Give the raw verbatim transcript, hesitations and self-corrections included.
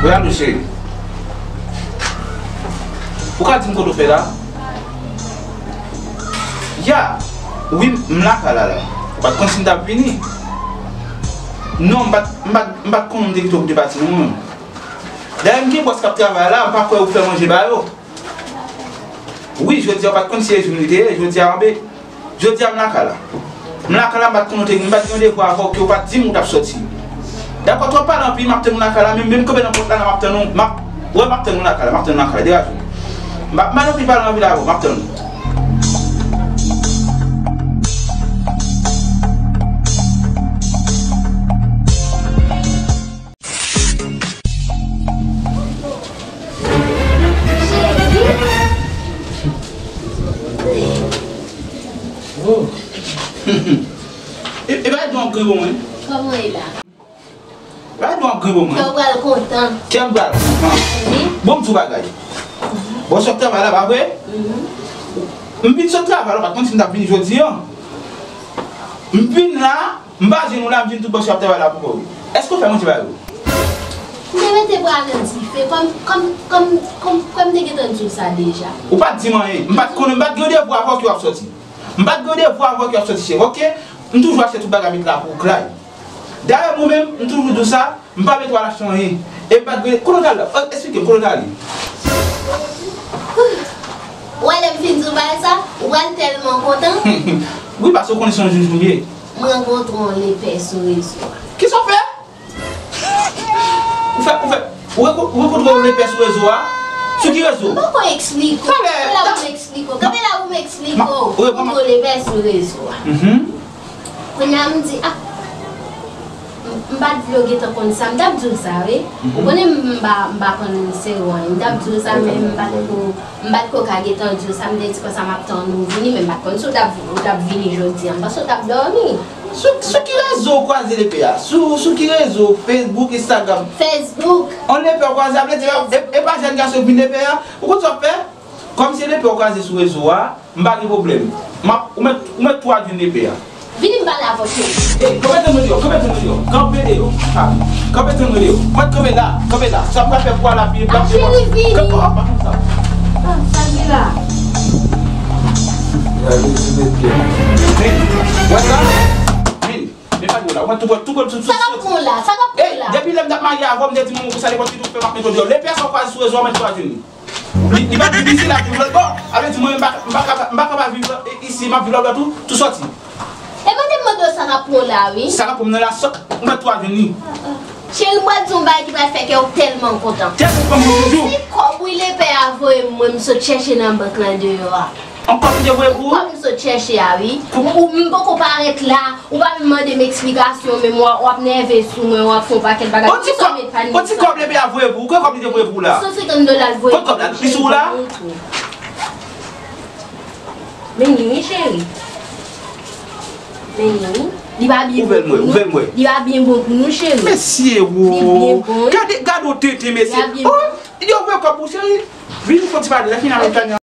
Wi, alo, cheri. Ou ka di m kote w fè la? Ya. Wi, m lakay la, la. Ou pa t konn si m t ap vini? Non, m pa t, m pa t, m pa t konnen m te kite w pou te pati, non, mwen. Dayè, m gen bòs k ap travay la, m pa kwè ou fè manje ba yo. Wi, jodi a ou pa t konn si e jou li te ye, jodi a, anben, jodi a m lakay la. M lakay la, m pa t konn ou te, m pa t gen randevou avè w ke ou pa t di m ou t ap sòti. Dakò, twòp pale anpil, m ap tann ou lakay la, menm, menm kanpe nan pòt la, la, m ap tann ou, m ap, wè, m ap tann ou lakay la, m ap tann ou lakay la, degaje w. M pa, m pa t anpil pale anpil avè w, m ap tann ou. Oh. E, e pa di w ap grenn pou mwen? Kòman e la? E pa di w ap grenn pou mwen? Kè w pral kontan. Kè m pral kontan. Wi. Bon, m di w bagay. Bon, sot travay la, pa vre? Mhm. M vin sot travay la, ou pa t konn si m t ap vini jodi a. M vin la, m pa jwenn ou la, m jwenn tout bòs yo ap travay la pou kò yo. Èske w fè manje ba yo? M te mete bra nan dife, kòm, kòm, kòm, kòm, kòm m te gentan di w sa deja. Ou pa t di m anyen. M pa t konnen, m pa t gen randevou avè w ke w ap sòti. M pa t gen randevou avè w ke w ap sòti, cheri, oke? M toujou achte tout bagay met la pou ou, klè. Dayè, mwen menm, m toujou di w sa, m pa met w al achte anyen. E m pa t gen, kote w t al la? Oh, eksplike m, kote w t ale? Ou wè lè m fin di w bagay sa, ou pral tèlman kontan. Wi, paske w konnen se yon jij m ye. M rankontre yon lepè sou rezo a. Kisa w fè? Ou fè, ou fè, ou ranko-, ou rankontre yon lepè sou rezo a? Sou ki rezo? M poko eksplike w. Talè, kanpe la pou m eksplike w. Kanpe la pou m eksplike w. Ou rankontre yon lepè sou rezo a. Mhm. Kounye a m di, ah, m, m pa t vle w gentan konn sa. M t ap di w sa, wi. Mhm. Ou konnen m pa, m pa konn se ou anyen. M t ap di w sa, men m pa t ko M pa t ko ka gentan di w sa, m te di konsa m ap tann ou vini, men m pa t konn si w t ap, ou t ap vini jodi a. M panse w t ap dòmi. Sou, sou ki rezo w kwaze lepè a? Sou, sou ki rezo? Facebook, Instagram? Facebook. On lepè w kwaze, sa vle di, e, e pa jèn gason k vin lepè a? Ou konn sa w fè? Kòm se lepè w kwaze sou rezo a, m pa gen pwoblèm. M ap, ou mèt, ou mèt tou al jwenn lepè a. Vini m pale avè w, cheri. Ey, kanpe tann mwen deyò, kanpe tann mwen deyò, kanpe deyò. Ah, kanpe tann mwen deyò. Mwen kanpe la, kanpe la. Sa m pral fè pou w a la, pi, ah, cheri, vini. Kanpe, oh, pa konn sa. Ah, sa gen la. Vin, wè sa? Vin, men pa deyò la. Mwen tou pran, tou pran, tou, tou. Sa k ap pran w la? Sa k ap pran w la? Ey, depi lè m t ap marye avè w, m te di mwen pou sa nenpòt ki tou fè m ap met w deyò. Lepè sa w kwaze sou rezo a, mwen tou a vini. Li, li pa t di isit la, ap viv lòt bò. Sa vle di mwen, m pa, m pa ka, m pa ka pa viv, e, isi, m ap viv lòt bò tou, tou sòti. E mwen te mande w sa k ap pran w la, wi. Sa k ap pran m nan la, sa, ou mèt tou al jwenn li. Cheri, m pral di w yon bagay ki pral fè kè w tèlman kontan. Tèlman kontan toujou. Se kòb wi lepè a voye m, mwen m sot chèche nan bank lan deyò a. Yon kòb li te voye pou ou? Kòb m sot chèche a, wi. Ou, m poko parèt la. Ou pa menm mande m eksplikasyon, men w ap, w ap nève sou mwen, w ap fè yon pakèt bagay. Poukisa w met pale sa? On ti kòb lepè a voye pou ou, ki kòb li te voye pou ou la? San senkant dola l voye pou mwen. Kot kòb la? Li sou ou la? Men ni wi, cheri. Men ni wi. Li pa byen bon pou nou. Ouvè l mwen, ouvè l mwen. Li pa byen bon pou nou, cheri. Mesye, wo. Li byen bon, wi. Gade, gade yon tenten, mesye. Li pa byen bon. Oh, li te voye kòb pou ou, cheri. Vin fè yon ti pale, lè fini avèk Tanya.